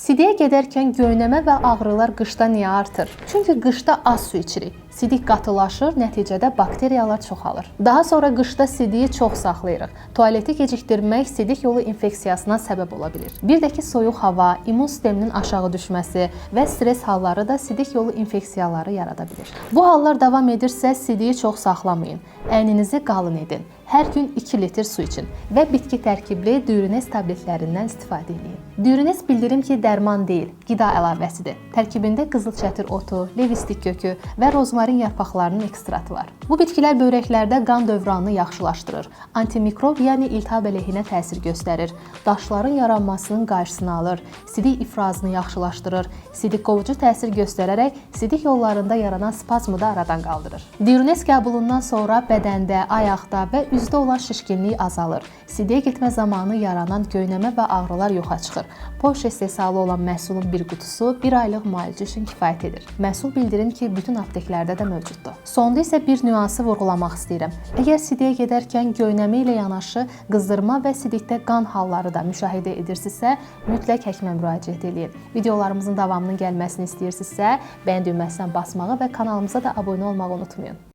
Sidiyə gedərkən göynəmə və ağrılar qışda niyə artır? Çünki qışda az su içirik. Sidik qatılaşır, nəticədə bakteriyalar çoxalır. Daha sonra qışda sidiyi çox saxlayırıq. Tualeti gecikdirmək sidik yolu infeksiyasına səbəb ola bilir. Bir də ki, soyuq hava, immun sisteminin aşağı düşməsi və stres halları da sidik yolu infeksiyaları yarada bilir. Bu hallar davam edirsə, sidiyi çox saxlamayın. Əyninizi qalın edin. Hər gün 2 litr su için və bitki tərkibli Dürines tabletlərindən istifadə eləyin. Dürines bildirim ki, dərman deyil, qida əlavəsidir. Tərkibində qızılçətir otu, levistik kökü və rozmarin yarpaqlarının ekstratı var. Bu bitkilər böyrəklərdə qan dövranını yaxşılaşdırır, antimikrob, yəni iltihab əleyhinə təsir göstərir, daşların yaranmasının qarşısını alır, sidik ifrazını yaxşılaşdırır, sidik qovucu təsir göstərərək sidik yollarında yaranan spazmı da aradan qaldırır. Diürez qəbulundan sonra bədəndə, ayaqda və üzdə olan şişkinlik azalır. Sidiyə getmə zamanı yaranan göynəmə və ağrılar yoxa çıxır. Polşa istehsalı olan məhsulun bir qutusu bir aylıq müalicə üçün kifayət edir. Məhsul bildirim ki, bütün apteklərdə də mövcuddur. Sonda isə bir nüansı vurğulamaq istəyirəm. Əgər sidiyə gedərkən göynəmə ilə yanaşı qızdırma və sidikdə qan halları da müşahidə edirsinizsə, mütləq həkimə müraciət eləyin. Videolarımızın davamının gəlməsini istəyirsinizsə, bəyən düyməsinə basmağı və kanalımıza da abunə olmağı unutmayın.